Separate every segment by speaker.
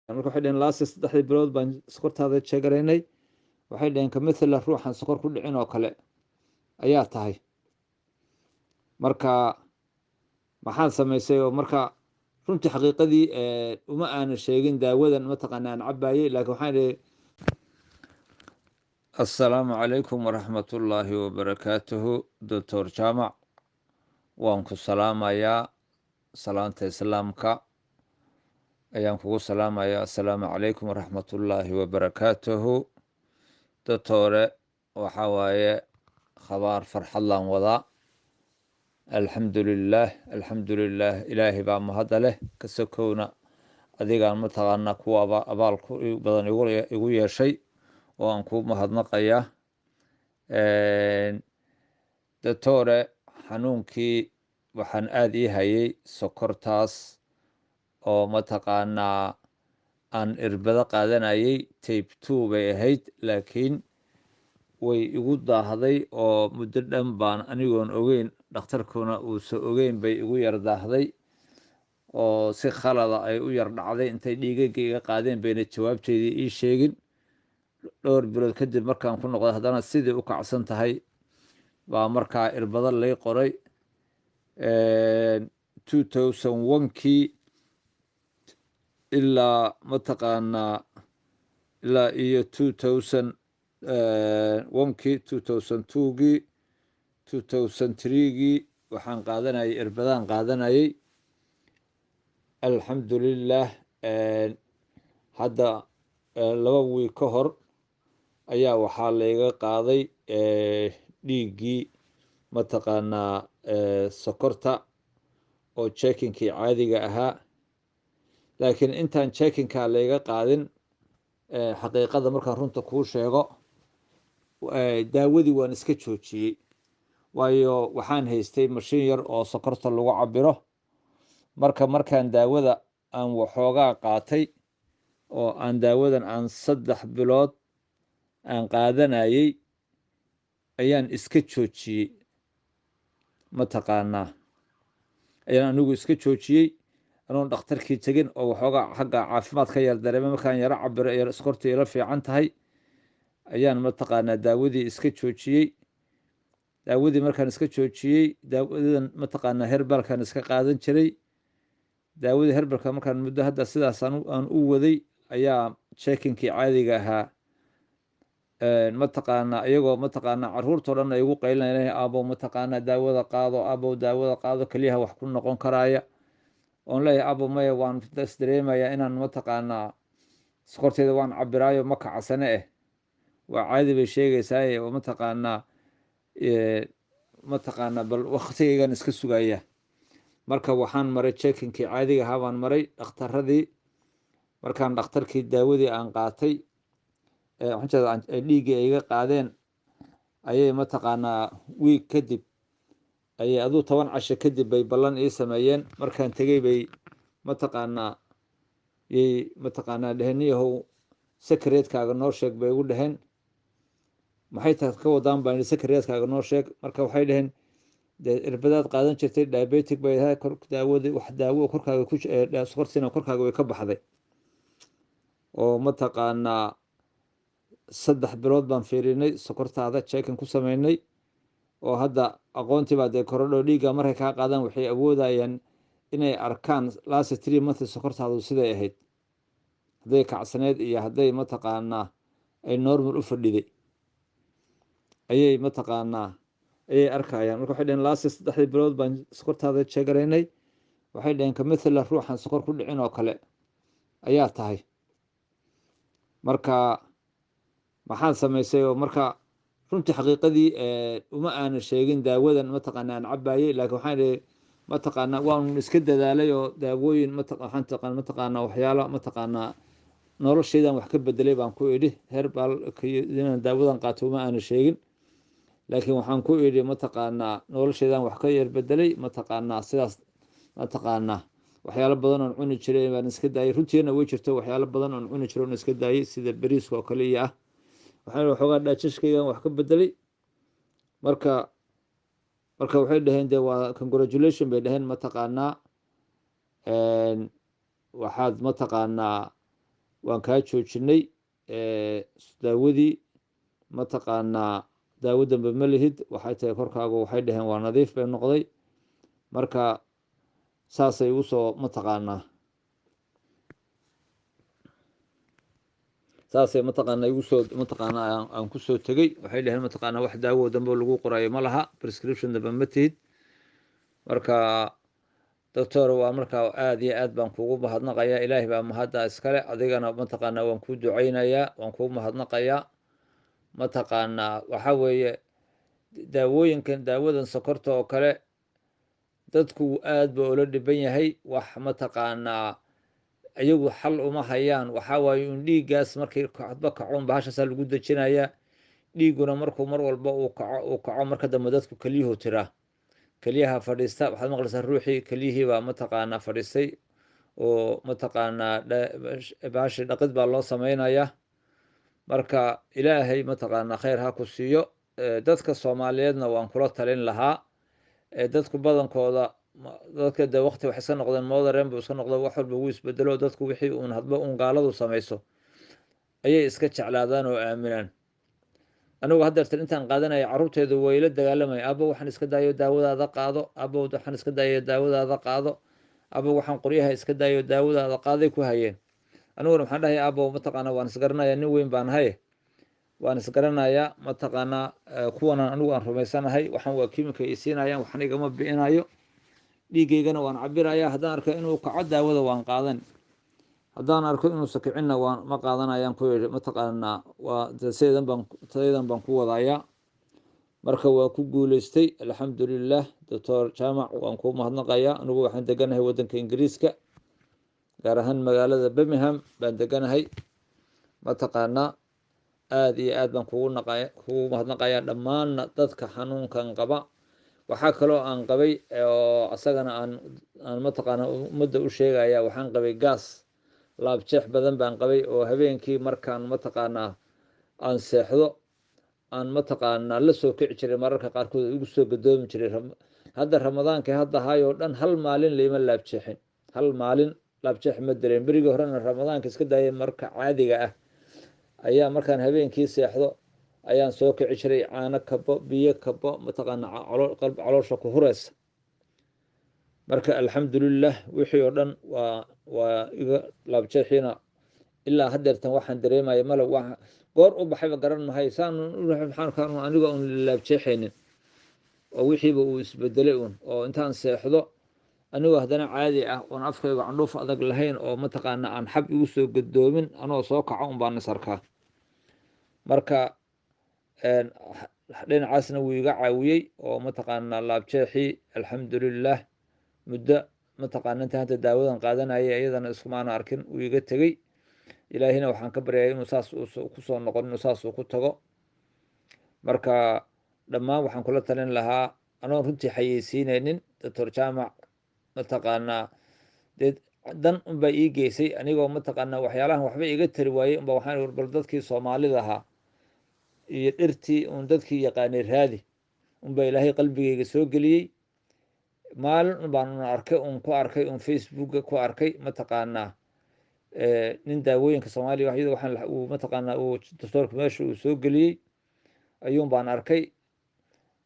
Speaker 1: Marka waxay dhaheen last 3dii bilood baan sokortaada jeegaraynay. Waxay dhaheen ka mathala ruuxan sokor ku dhicin oo kale ayaa tahay. Marka maxaad samaysay? Oo marka runtii xaqiiqadii uma aanan sheegin daawadan mataqaana aan cabayey, laakiin waxaan idhi: Assalaamu calaykum waraxmatullaahi wabarakaatuhu. Doctor Jaamac, waan ku salaamayaa, salaanta Islaamka ayaan kugu salaamayaa. Assalaamu calaykum waraxmatullaahi wabarakaatuhu. Doctore, waxaa waaye khabaar farxadlaan wadaa. Alxamdu lilaah, alxamdu lilaah, Ilaahay baa mahadda leh. Ka sokowna adigaan mataqaanaa kuwa abaal badan igu yeeshay oo aan kuu mahadnaqayaa. Doctore, xanuunkii waxaan aada ii hayay sokortaas oo mataqaanaa aan irbado qaadanayay. Type 2 bay ahayd, laakiin way igu daahday oo muddo dhan baan anigoon ogeyn, dhakhtarkuna uusa ogeyn, bay igu yar daahday oo si khalada ay u yar dhacday. Intay dhiigaga iga qaadeen bayna jawaabteydii ii sheegin. Dhowr bilood kadib markaan ku noqday, haddana sidii u kacsan tahay baa markaa irbado lay qoray. 2001kii ilaa mataqaanaa ilaa iyo 2001kii, 2002gii, 2003gii waxaan qaadanayay irbadaan qaadanayay. Alxamdulilah, hadda 2 wiig ka hor ayaa waxaa layga qaaday dhiiggii mataqaanaa sokorta oo checking-kii caadiga ahaa. Laakiin intaan checking-ka layga qaadin, xaqiiqada markaan runta kuu sheego, daawadii waan iska joojiyey, waayo waxaan haystay mashiin yar oo sokorta lagu cabiro. Marka markaan daawada aan waxoogaa qaatay oo aan daawadan aan 3 bilood aan qaadanayey ayaan iska joojiyey, mataqaanaa ayaan anigu iska joojiyey anoon dhakhtarkii tegin oo waxoogaa xagga caafimaad ka yar dareemay. Markaan yaro cabiro yar sokorta ila fiican tahay ayaan mataqaanaa daawadii iska joojiyey. Daawadii markaan iska joojiyey, daawadan mataqaanaa herbalkan iska qaadan jiray. Daawadii herbalka markaan muddo hadda sidaas aan u waday ayaa checking-kii caadiga ahaa mataqaanaa iyagoo mataqaanaa caruurtao dhan ay igu qaylinayaan: "Aabo, mataqaanaa daawada qaado, aabow, daawada qaado, keliyaha wax ku noqon karaaya." Oon leeyahay: "Aabo, maya, waan is dareemayaa inaan mataqaanaa sokorteeda waan cabiraayo, ma kacsane eh, waa caadi bay sheegaysaaye oo mataqaanaa bal waktigaygan iska sugaya." Marka waxaan maray checking-kii caadiga ahaa baan maray dhakhtaradii. Markaan dhakhtarkii daawadii aan qaatay, waxaan jeedaa dhiiggii ay iga qaadeen, ayay mataqaanaa wiig kadib ayay aduu 10 casho kadib bay ballan ii sameeyeen. Markaan tegey bay mataqaanaa yay mataqaanaa dheheen: "Niyahow, secretkaaga noo sheeg," bay igu dheheen. "Maxay taad ka wadaan?" baan idhi. "Secretkaaga noo sheeg." Marka waxay dheheen: "Dee irbadaad qaadan jirtay, diabetic bay ahay, kor daawadii wax daawo korkaaga ku sokortiina korkaaga way ka baxday oo mataqaanaa 3 bilood baan fiirinay sokortaada, checking ku sameynay oo hadda aqoontii baa dee korodho. Dhiigga markay kaa qaadaan waxay awoodayaan inay arkaan last 3 months sokortaadu siday ahayd, hadday kacsaneed iyo hadday mataqaanaa ay normal u fadhiday ayay mataqaanaa ayay arkayaan." Marka waxay dheheen last 3dii bilood baan sokortaada jeegaraynay. Waxay dheheen ka mathala ruuxan sokor ku dhicin oo kale ayaa tahay. Marka maxaad samaysay? Oo marka runtii xaqiiqadii uma aanan sheegin daawadan mataqaana aan cabayey, laakiin waxaan idhi mataqaana waan iska dadaalay oo daawooyin waxaan taqaan mataqaana waxyaalo mataqaanaa noloshaydan wax ka bedelay baan ku idhi. Herbal inaan daawadan qaato uma aanan sheegin, laakiin waxaan ku idhi mataqaanaa noloshaydan wax ka yar bedelay, mataqaanaa sidaas mataqaanaa waxyaalo badan oon cuni jiray baan iska daayay. Runtiina way jirto waxyaalo badan oon cuni jiray oon iska daayay, sida bariiska oo kale iyo ah. Waxaan waxoogaa dhaajashkaygan wax ka bedelay. Marka waxay dhaheen de waa congratulation bay dhaheen, mataqaanaa waxaad mataqaanaa Waan kaa joojinay daawadii, mataqaanaa, daawo dambe ma lihid. Waxay tahay korkaagu, waxay dhaheen, waa nadiif bay noqday. Marka saasay igu soo, mataqaanaa, saasay, mataqaanaa, igu soo, mataqaanaa, aan kusoo tegey. Waxay dhaheen, mataqaanaa, wax daawo dambe lagu qorayo ma laha, prescription dambe ma tihid. Marka doctor, waa markaa aada iyo aad baan kugu mahadnaqayaa. Ilaahay baa mahadda iskale, adigana, mataqaanaa, waan kuu duceynayaa, waan kuu mahadnaqayaa. Mataqaanaa, waxaa weeye daawooyinkan, daawadan sokorta oo kale, dadku aad ba ula dhiban yahay. Wax, mataqaanaa, iyagu xal uma hayaan. Waxaa waaye un dhiiggaas markii hadba kacoon bahashaasaa lagu dejinayaa. Dhiigguna markuu mar walba uu kaco, uu kaco, marka dambe dadku kelyuhu tiraa, keliyaha fadhiista. Waxaad maqlaysaa ruuxii kelyihii baa, mataqaanaa, fadhiistay oo, mataqaanaa, bahashi dhaqid baa loo sameynayaa. Marka Ilaahay, mataqaanaa, khayr ha ku siiyo. Dadka Soomaaliyeedna waan kula talin lahaa. Dadku badankooda, dadka de waqti wax iska noqdeen, modern buu iska noqdo, wax walba wuu isbedelo. Dadku wixii uun hadba uun gaaladu samayso ayay iska jeclaadaan oo aaminaan. Anigu haddeertan intaan qaadanaya, carruurteedu way la dagaalamaya: "Abo, waxaan iska daayo, daawadaada qaado. Abo, waxaan iska daayo, daawadaada qaado. Abo, waxaan qoryaha iska daayo, daawadaada qaaday," ku hayeen. Aniguna waxaan dhahay: "Abo, mataqaana, waan isgaranaya, nin weyn baan ahay, waan isgaranayaa, mataqaanaa, kuwanan anigu aan rumaysanahay. Waxaan waa kimika ay siinayaan, waxna igama bi'inayo. Dhiigaygana waan cabirayaa. Haddaan arko inuu kaco, daawada waan qaadan. Haddaan arko inuusa kicinna, waan ma qaadanayaan," ku yidhi. Mataqaanaa, waa sideedan baan ku wadayaa. Marka waa ku guuleystay, alxamdulilah. Doctor Jaamac, waan kuu mahadnaqayaa. Anigu waxaan deganahay waddanka Ingiriiska, gaar ahaan magaalada Birmingham baan deganahay. Mataqaanaa, aada iyo aad baan kugu mahadnaqayaa. Dhammaanna dadka xanuunkan qaba, waxaa kaloo aan qabay oo asagana aan, mataqaanaa, ummadda u sheegaya, waxaan qabay gaas, laabjeex badan baan qabay oo habeenkii markaan, mataqaanaa, aan seexdo, aan, mataqaanaa, la soo kici jiray, mararka qaarkood igu soo gadoomi jiray. Hadda Ramadaankii hadda haayoo dhan hal maalin layma laabjeexin, hal maalin laabjeex ma dareen. Berigii horena Ramadaanka iska daayay, marka caadiga ah ayaa markaan habeenkii seexdo ayaan soo kici jiray, caano kabo, biyo kabo, mataqaana, caloosha ku hureysa. Marka alxamdulilah, wixii oo dhan waa iga laabjeexiina. Ilaa haddeertan waxaan dareemaya male. Wax goor u baxayba garan mahay. Saan maxaan aniga un laabjeexaynin oo wixiiba uu isbedelay un, oo intaan seexdo anigoo haddana caadi ah, oon afkayga candhuuf adag lahayn, oo, mataqaana, aan xab igu soo gadoomin, anoo soo kaco un baan is arkaa. Marka dhinacaasna wuu iga caawiyey oo, mataqaana, laabjeexii, alxamdulilah, muddo, mataqaana, inta hadda daawadan qaadanayay iyadana iskumaana arkin, wuu iga tegey. Ilaahina waxaan ka baryaya inuu saas kusoo noqon, inuu saas uu ku tago. Marka dhammaan waxaan kula talin lahaa, anoon runtii xayeysiineynin Doctor Jaamac, mataqaanaa, dee dan unbaa ii geysay. Anigoo, mataqaanaa, waxyaalahan waxba iga tari waayey unba waxaan bal dadkii Soomaalida ahaa iyo dhirtii un dadkii yaqaanay raadi, unbaa Ilaahay qalbigeyga soo geliyey. Maalin un baan un arkay, un ku arkay un Facebooka ku arkay, mataqaanaa, nin daawooyinka Soomaaliya waxyada waxaan uu, mataqaanaa, uu doctoorku meesha uu soo geliyey ayuun baan arkay,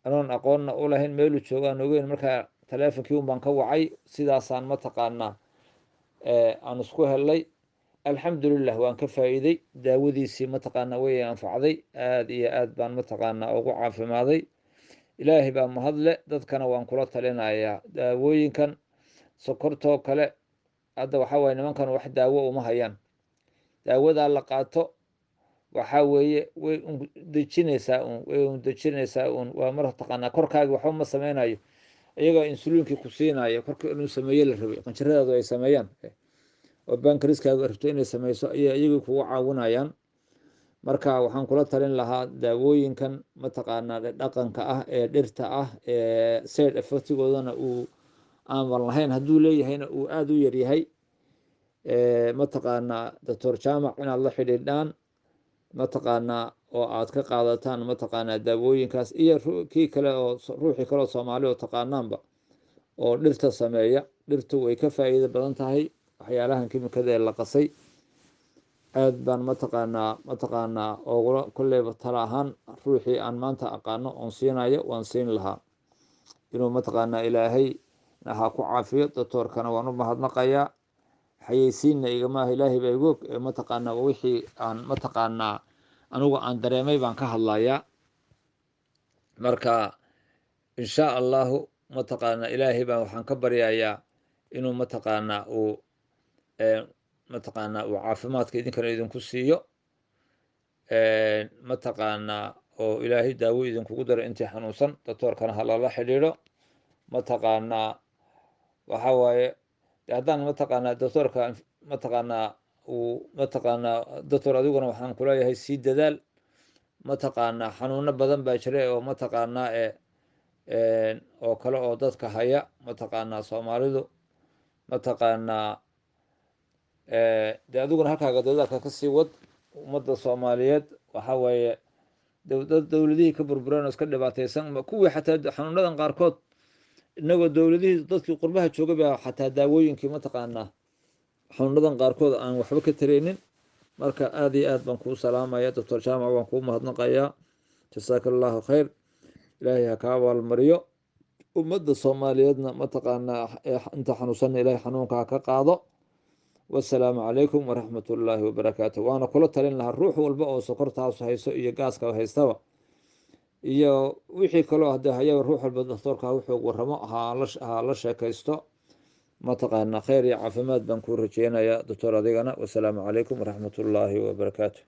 Speaker 1: anoon aqoonna u lahayn, meeluu joogo aan ogeyn. Markaa taleefonkii un baan ka wacay, sidaasaan, mataqaanaa, aan isku helnay. Alxamdulilah, waan ka faa'iiday daawadiisii, mataqaanaa, way anfacday, aada iyo aad baan, mataqaanaa, ugu caafimaaday. Ilaahay baa mahadle. Dadkana waan kula talinayaa daawooyinkan sokortoo kale. Hadda waxaa waye nimankan wax daawo uma hayaan. Daawadaa la qaato waxaa weeye way un dejinaysaa un, way un dejinaysaa un, waa mar taqaanaa, korkaagi waxba ma sameynayo. Iyagaa insuliinkii ku siinaya, korka inuu sameeye la rabay, qanjiradaadu ay sameeyaan oo pancreaskaagu rabto inay sameyso, ayay iyagii kugu caawinayaan. Marka waxaan kula talin lahaa daawooyinkan, mataqaanaa, dhaqanka ah ee dhirta ah ee side effectigoodana uu aanban lahayn, hadduu leeyahayna uu aada u yaryahay, mataqaanaa, Doctor Jaamac inaad la xidhiidhaan, mataqaanaa, oo aad ka qaadataan, mataqaanaa, daawooyinkaas iyo kii kale oo ruuxii kale oo Soomaali oo taqaanaanba oo dhirta sameeya. Dhirtu way ka faa'iido badan tahay waxyaalahan kimikada ee la qasay. Aad baan mataqaanaa oogula kolleyba tala ahaan ruuxii aan maanta aqaano oon siinayo waan siin lahaa inuu mataqaanaa Ilaahay ha ku caafiyo. Doctoorkana waan u mahadnaqayaa. Xayeysiinna igama aha, Ilaahay baa igu og. Mataqaanaa wixii aan mataqaanaa anigu aan dareemay baan ka hadlayaa. Marka insha Allahu mataqaanaa Ilaahay baan waxaan ka baryayaa inuu mataqaanaa uu mataqaanaa uu caafimaadka idinkana idinku siiyo, mataqaanaa oo Ilaahay daawo idinkugu daro intii xanuunsan. Doctoorkana ha lala xidhiidho. Mataqaanaa waxa waaye haddaan mataqaanaa doctoorka mataqaanaa uu mataqaanaa doctor, adiguna waxaan kuleeyahay sii dadaal. Mataqaanaa xanuuno badan baa jira oo mataqaanaa e oo kale oo dadka haya, mataqaanaa Soomaalidu mataqaanaa. Dee adiguna halkaaga dadaalka kasii wad. Ummadda Soomaaliyeed waxa weeye dad dowladihii ka burbureen oo iska dhibaataysan, kuwii xataa xanuunadan qaarkood inagoo dowladihii dadkii qurbaha joogay baa xataa daawooyinkii mataqaanaa xanuunadan qaarkood aan waxba ka tareynin. Marka aad iyo aad baan kuu salaamaya, Doctor Jaamac, waan kuu mahadnaqayaa. Jasaaka Allahu khayr, Ilaahay ha kaa abaalmariyo. Ummadda Soomaaliyeedna mataqaanaa inta xanuunsanna Ilaahay xanuunka ha ka qaado. Wasalaamu calaykum waraxmat ullaahi wabarakaatu. Waana kula talin lahaa ruux walba oo sokortaas hayso iyo gaaska haystaba iyo wixii kaloo hadee hayaba, ruux walba doctoorka ha wuxuu waramo, ha la sheekaysto. Mataqaanaa khayr iyo caafimaad baan kuu rajeynayaa, doctor, adigana. Wasalaamu calaykum waraxmat ullaahi wabarakaatu.